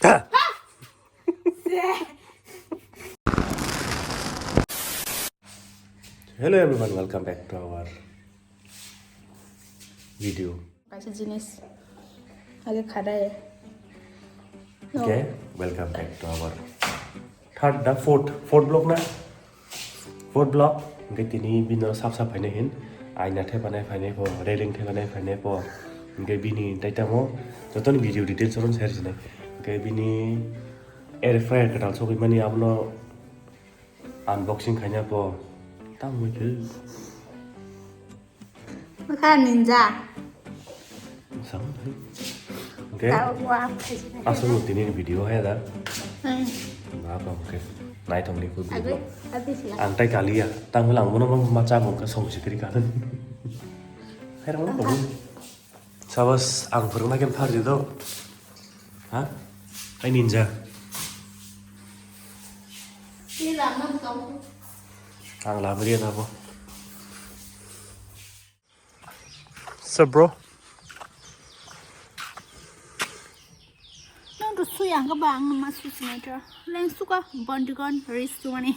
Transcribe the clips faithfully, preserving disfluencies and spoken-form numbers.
Hello everyone, welcome back to our video. Kaisa jinis age khadai. Okay, welcome back to our third, the fourth, fourth vlog na? Fourth vlog, hingke tini bini sap sap phainai hin, aina thepanai phainai po, railing thepanai phainai po, hingke bini tai tamo jotoni video details oro share sinai. Hingke bini air fryer kwtal sogwi mani abono unboxing khaina po, tamo khe. Bwkha ninja. Sama hai. Oke. Tahu gua apa sih? Asal lo tini video hai da. Hmm. Apa oke? Naithok ni ku video. Abi, abi sila. Ang tai kaliya. Tang lang mono ma cha mo ka song sikri ka. Hai rang mo. Sabas ang phwrwng nai khe phar di do. Ha? Ai ninja. Ang labri ya tabo. So bro. Nang tu sui ang ka ba ang ma su sini tu. Leng suka bondigon ris tu ni.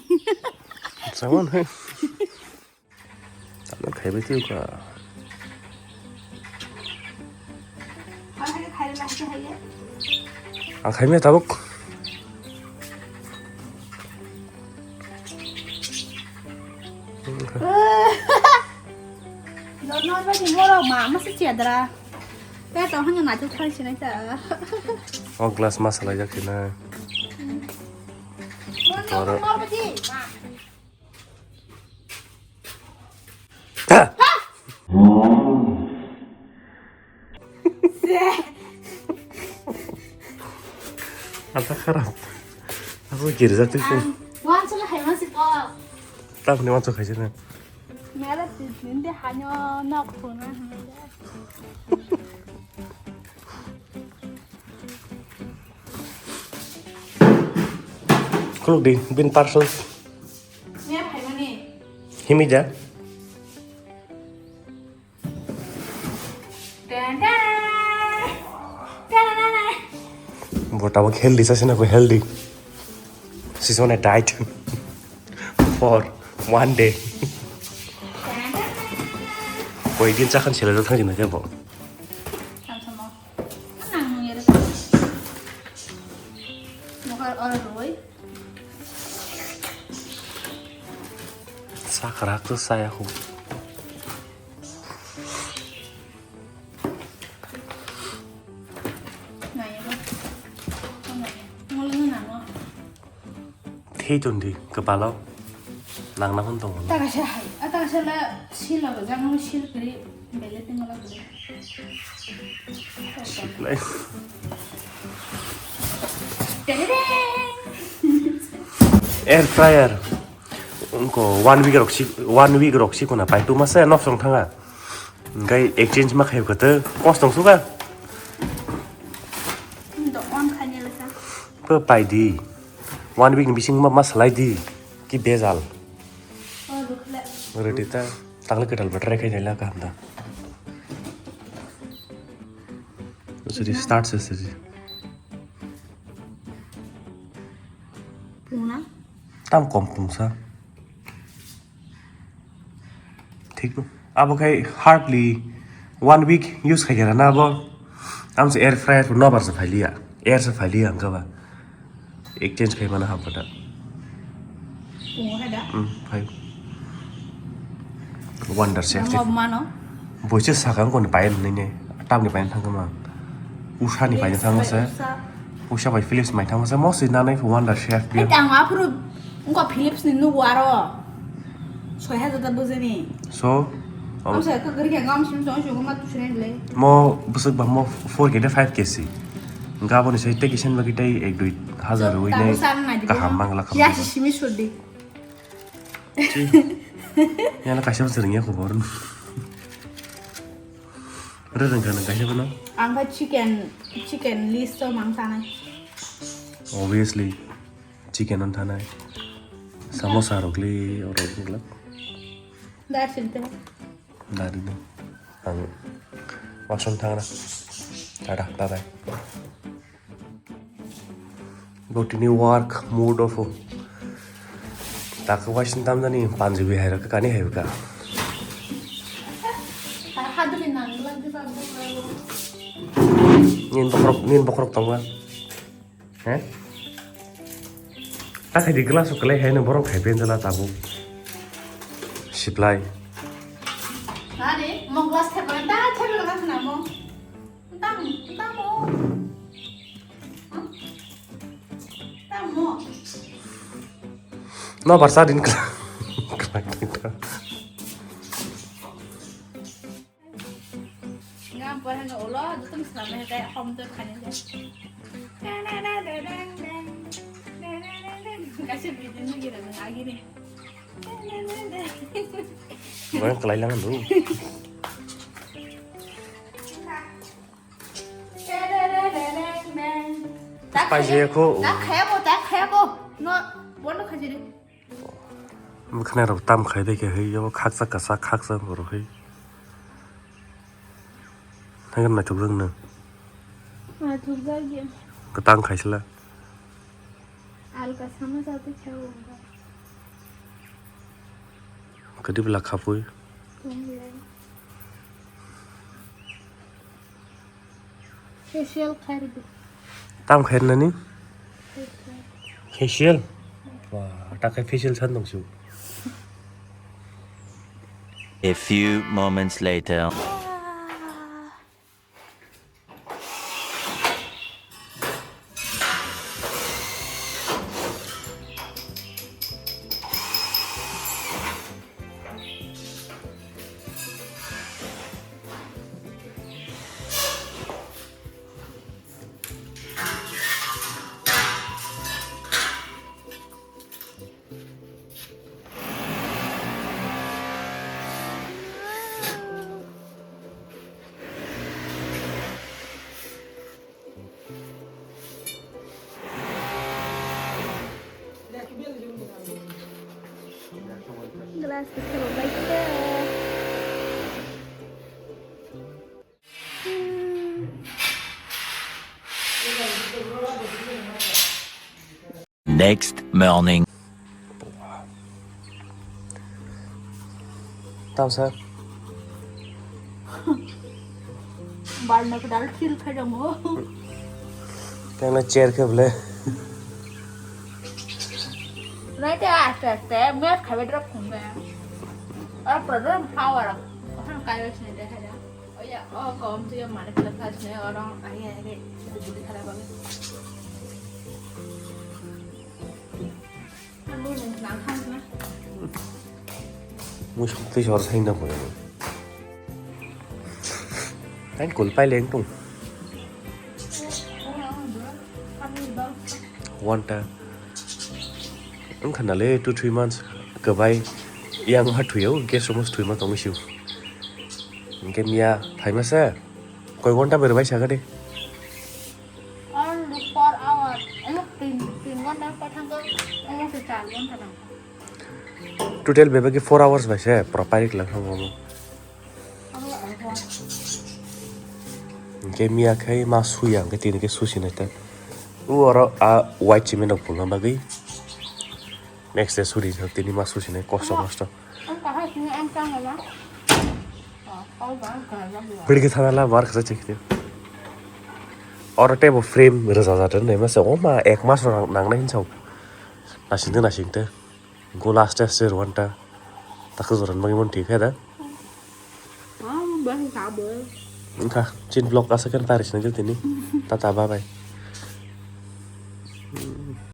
Sawan hai. Tamo khaibai twi ka. Ang khaimya tabuk. Normal ba di moro ma ma se chedra. Pe to hanya na tu khai sinai ta. O glass ma salai jak sinai. Normal ba di ma. Ata kharap. Abo girja twi ko. Wan sala hai ma se ko. Tap ni wan so khai sinai. Mera tin de hanyo nok phone. Khuluk di, bin parcel. Himi ja? Bo tabuk healthy sa sina ko healthy. She's on a diet for one day. Koi din chakhan sila thang jina ke bo. Nang nung yere. Mokar oro roi. Sakrak tu saya hu. Naya ba. Naya. Ngol nang nang. Thei ton di, kwpalo. Nangna hwn tongo. Takasa hai, a takasa la sil abo jang no sil kri, bele tingo la bele. Siklai. Terereng. Air fryer. Wngko one week rok si, one week rok si kuna pai tu masa nok song thanga. Ngai exchange ma khayo kata, kos tong suka. Ndo on khanya lesa. Pe pai di. One week ni bising ma, ma salai di. Ki bejal. Oh, dukhle. Ready ta. Takle ketal battery khai jaila kaham da. Suri start se suri. Puna? Tam kom pungsa. Thik no. Abo khai hardly one week use khai khe rana abo. Ang se air fryer no bar se phailiya. Air se phailiya ang kaba. Exchange khai mana hapata. Pungo hai da? Hmm, phai. Wonder chef. Mano. Boise sakang koni payan nini. Tamni payan thangkama. Usha ni payan thangmasa. Usha. Usha bai Philips mai thangmasa. Mostly nanai Wonder Chef. Hai tang aphuru. Wngkha Philips ni nugo aro soi hajar ta bujini. So, ang soi ka gari khe ngam sim song song ma tu sini le. Mo bwswk ba mo four K de five K si. Gaboni sai tei kisen bagi tei ek dui hajar rwi nai kaham mangla kaham. Ya si simi sudi. Yana kaisa bwswk ringya khobor. Rwrwng kha nang kaisa bono. Ang kha chicken, chicken list o mang tanai. Obviously. Chicken on thanai. Samosa rok le oro glak. Dar sinte. Dari no. Ang washroom thangna. Tata, bye bye. Botini work mood of. Taka waising tamjani panjabi hai rok kani hai ka. Nin bokrok, nin bokrok tongma. He? Ta khai di glass o kwlai hai no borok khai penjala tabuk. Siplai. Ani mo glass khai ba ta khai ba na mo. Tam, tam mo. Tam mo. No barsa din kla. Nga pora no ulo, dutung selama hai kaya hom tu khani de. Kaisa video ni gira nang agini. Mana kelai langan dulu. Spicy ya, kho. Tak khaya bo, tak khaya bo. No, bono khaji de. Bwkhanai rok tam khai de khe hwi, yabo khaksa kwchak, khaksa borok hwi. Haikhe naithokjak nw. Naithokjak ya. Kwtang khaisla. Alka sama jati khao wngkha. Kwdwi bwla khapui. Tongya. Facial khairdi. Tam khairnani? Facial. Facial? Wah, takai facial san dong su. A few moments later. Glass khe kheno bai khe. Next morning. Tamo sir. Barna pedal feel khai dong mo. Tengna chair khe bole. Right, aste aste, map khabe drop khumbe. Ar problem power. Ohan kai wes ne dekha ja. Oya, o kom tu ya mane kala khas ne, oro ai ai re, budi khala bang. Muisuk twi sor saina bo. Ang kul pai leng tung. One ta. Ang khana le two three months kwbai yang ha thuyo, guest room thuima tong siu. Hingke miya phaima se koi ghonta berbai sakha de. Only four hours. Ayo, tin, tin ghonta pa thangkha, ayo, se char ghonta thangkha. Total bebak ki four hours bai se, pura parik lang thangkha omo. Abo, abo. Hingke miya khai ma suya, hingke tini ke susi nai ta. U oro a white cement rok pungna bagwi. Next day suri tini ma susi nai, kosto, abo, kosto. Ang kahai sini ang tang na. Bwrwi khe thana la bar khasa chikte. Oro tei bo frame rwja ja den naima se, o ma ek mas rok nang, nangnai hinsa. Nasing de nasing te. Go last test se rwanta. Takhe joran bagwi mon thik khe da. Wngkha chin vlog asa khe paris nai tini. Tata bye bye.